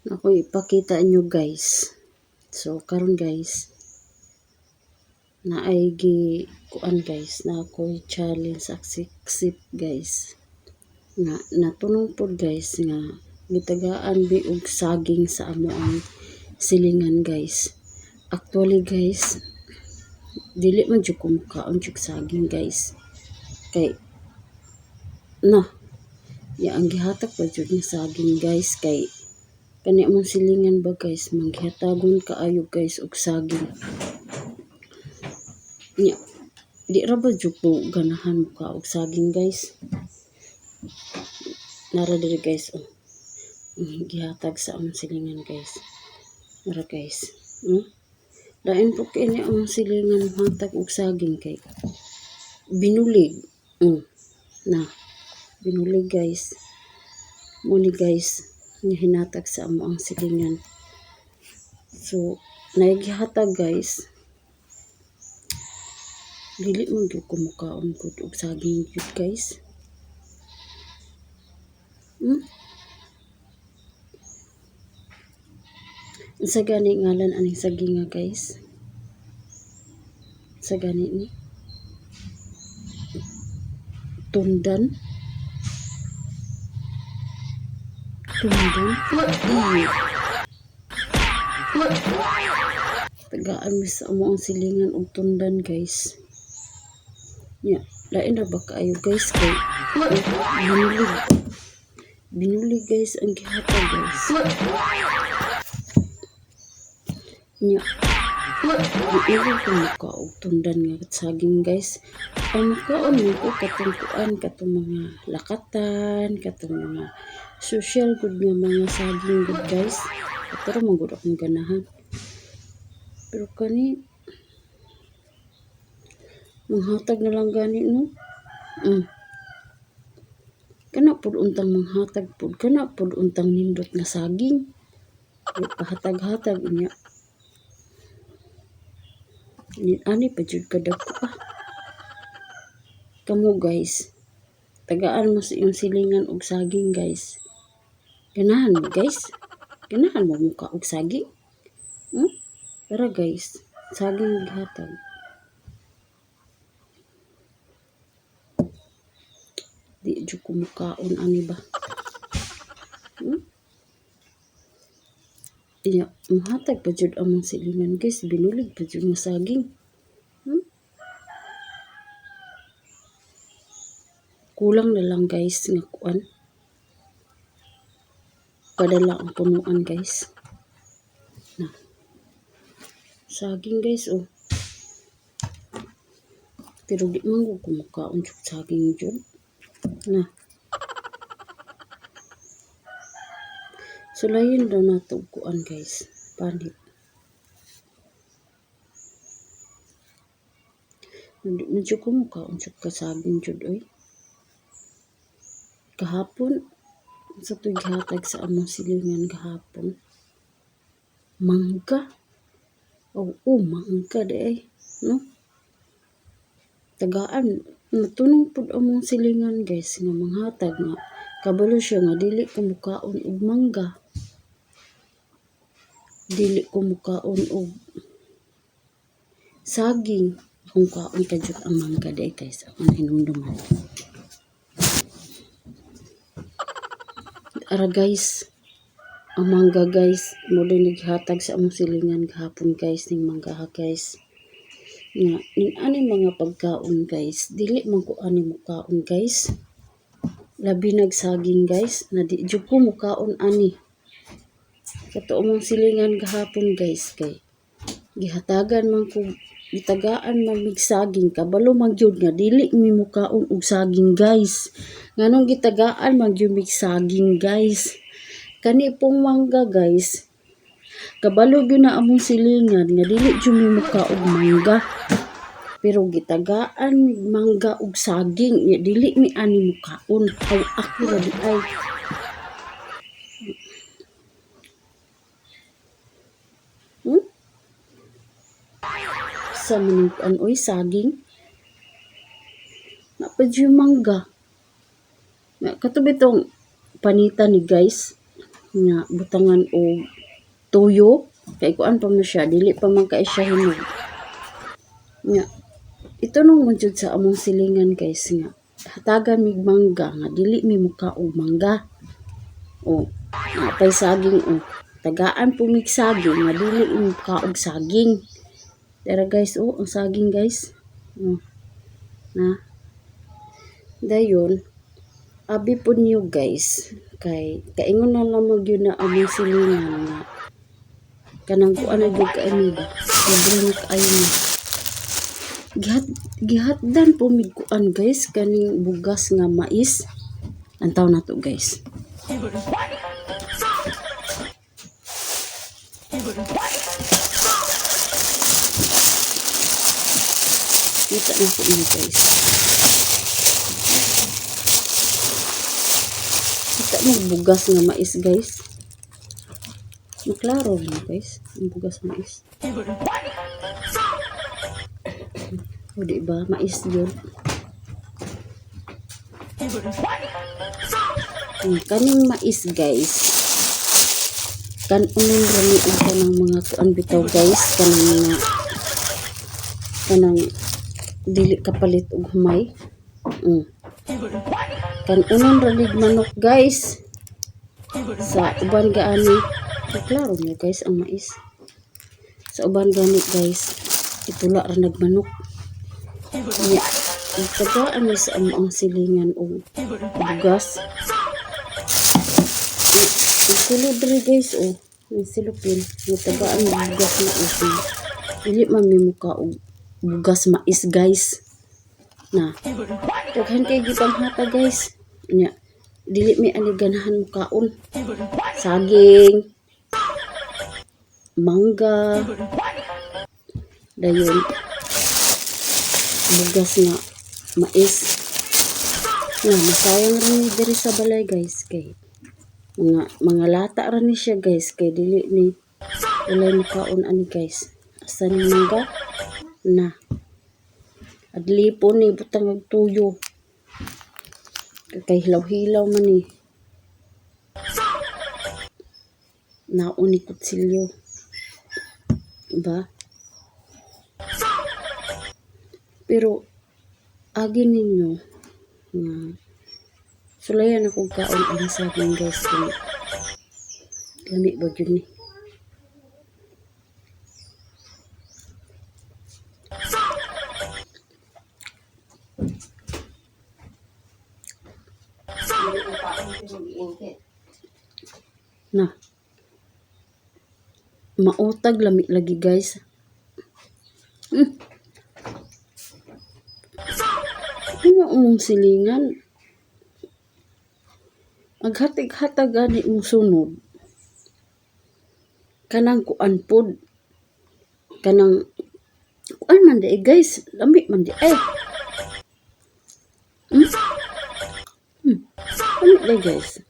Ako ipakita inyo, guys. So karon, guys, naay gi kuan, guys, na ako'y challenge accept, guys, nga natunong pod, guys, nga gitagaan bi og saging sa amo ang silingan, guys. Actually, guys, dili man jud ko mukaon jud saging, guys, kay na ya ang gihatag pa jud nga saging, guys, kay kani among silingan ba, guys, manggihatagon kaayo, guys, og saging. Nya di ra ba jud ko ganahan mukaon og saging, guys? Nara diri, guys, oh. Gihatag sa among silingan, guys. Nara, guys. Lain po kini among silingan hatag og saging kay binulig. Na binulig, guys. Muni, guys, nga hinatag sa amo ang silingan. So naay gihatag, guys. Dili man gyud ko mukaon gud og saging gyud, guys. Unsa gani ngalan aning saging nga, guys? Unsa gani ni? Tundan? Tundan? Iyo. Tagaan mi sa amo ang silingan og tundan, guys. Nya, lain ra ba kaayo, guys, kay binulig. Binulig, guys, ang gihatag, guys. Nya, di ko muka og tundan nga saging, guys. Ang mukaon man ko katong kuan, katong mga lakatan, katong mga social gud nga mga saging gud, guys. Kato ra man gud akong ganahan. Pero kani manghatag na lang gani, no? Kana pud untang manghatag pud, kana pud untang nindot nga saging. Pahatag-hatag unya. Ani pa jud kadako ah. Kamo, guys, tagaan mo sa iyong silingan og saging, guys. Ganahan mo, guys? Ganahan mo muka og saging? Tara, guys, saging gihatag. Di jud ko mukaon ani ba. Iya, muhatag pa jud among silingan, guys, binulig pa jud nga saging. Kulang na lang, guys, nga kuan. Padala ang punuan, guys. Na. Saging, guys, oh. Pero di man ko kumukaon jud saging jud. Na. Sulayin daw nato og kuan, guys. Panit. Hindi man jud ko mukaon jud ka saging jud oy. Kahapon sa to'y gihatag sa among silingan gahapon. Mangga. Oo, mangga di ay, no? Tagaan natunong pud among silingan, guys, nga manghatag nga kabalo siya nga dili ko mukaon og mangga. Dili ko mukaon og saging. Akong kaon ka jud ang mangga di ay, guys, akong hinumduman. Ara, guys, ang mangga, guys, mo din naghatag sa among silingan gahapon, guys, ning mangga ha, guys. Nga ning ani mga pagkaon, guys, dili man ko ani mukaon, guys. Labi nagsaging, guys, na di jud ko mukaon ani. Kato among silingan gahapon, guys, kay gihatagan man ko, gitagaan man mig saging, kabalo man gyud nga dili mi mukaon og saging, guys. Nganong gitagaan man gyud mig saging, guys? Kani pong mangga, guys, kabalo gyud na among silingan nga dili jud mi muka og mangga. Pero gitagaan mig mangga og saging, nya dili mi ani mukaon. Aw, ako ra di ay. Sa maning kuan oy saging. Na pa jud mangga. Na kato bitong panita ni, guys. Nga butangan og tuyo kay kuan pa man siya, dili pa man kay siya hinog. Nga itunong man jud sa among silingan guys nga hatagan mig mangga nga dili mi mukaog mangga. O naatay saging o tagaan po mig saging nga dili mi mukaog saging. Dara guys, oh, ang saging guys. Oh, na. Dayon abi po niyo guys kay kaingon na lamang gyud na among silingan nga kanang kuan na gyud kaayo mi ba. Libre na kaayo mi. Gihatdan po mig kuan guys kaning bugas nga mais. Antaw na to guys. Kita na po niyo guys. Kita mo bugas nga mais guys. Maklaro rin guys. Ang bugas mais. O di ba? Mais yun. Kaning mais guys. Kanunon ra ni og kanang mga kuan bitaw guys. Kanang mga kanang dili kapalit og humay. Kanunon ra nig manok guys. Sa uban gaani. Klaro niyo guys ang mais. Sa uban gani guys, itula ra nagmanok. Nya, tagaan mi sa among silingan og bugas. Silo diri guys oh, may silupin. Tagaan mi bugas mais. Dili man mi muka og bugas mais guys. Na, daghan kay gipanghatag guys. Nya, dili mi ani ganahan mukaon. Saging, mangga, dayon bugas nga mais. Nga masayang ra ni diri sa balay guys kay mga lata ra ni siya guys kay dili ni walay mukaon ani guys. Asa ni mangga na adlipo ni butang og tuyo kay hilaw-hilaw man ni. Naon ni kutsilyo. Diba? Pero agi ninyo nga sulayan akong kaon ang saging guys kung lami ba gyud ni. Na. Mautag lami lagi guys. Ano among silingan? Aghatag-hatag gani mong sunod. Kanang kuan pod. Kanang kuan man di guys, lami man di ay. Lami di guys.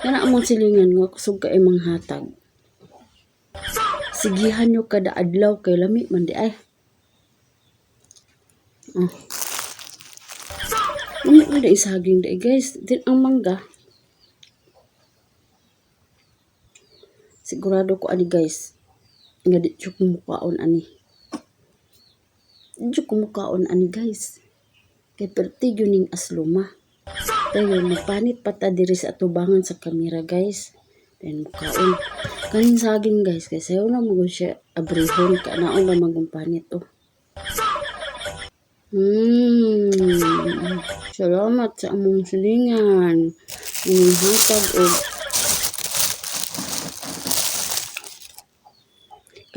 Kana among silingan nga kusog kay manghatag. Sigihan nyo kada adlaw kay lami man di ay. Oh. Lami man di saging di guys. Din ang mangga. Sigurado ko ani guys nga di jud ko mukaon ani. Di jud ko mukaon ani guys. Kay perti gyud ning asluma. Dayon magpanit pa ta diri sa atubangan sa kamera guys. Then mukaon. Kaning saging guys kay sayo na mo siya abrihon kanaon ra man panit oh. Salamat sa among silingan. Among hatag og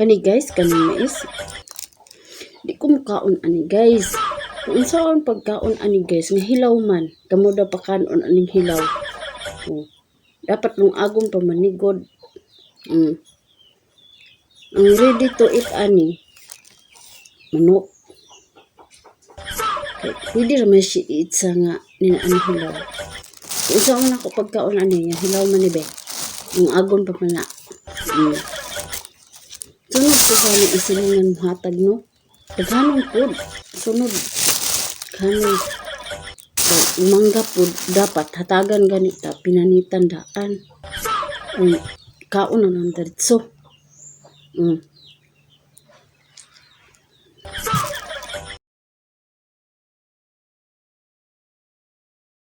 kani guys, kani mais. Di ko mukaon ani guys. Kung unsaon pagkaon ani guys, nga hilaw man, kamo daw pakanon aning hilaw. Oh. Dapat nung agong pamanigod. Ang ready to eat ani manok. Kay pwede ra man siya eat sa nga nina ani hilaw. Kung unsaon ako pagkaon ani nga hilaw man ni be. Ang agon pa man na. Sunod ko sa aming isilingan muhatag no. Daghanon pod. Sunod. Daghanon. Kay ang mangga pud dapat hatagan gani ta pinanitan daan. Kaon na lang diretso.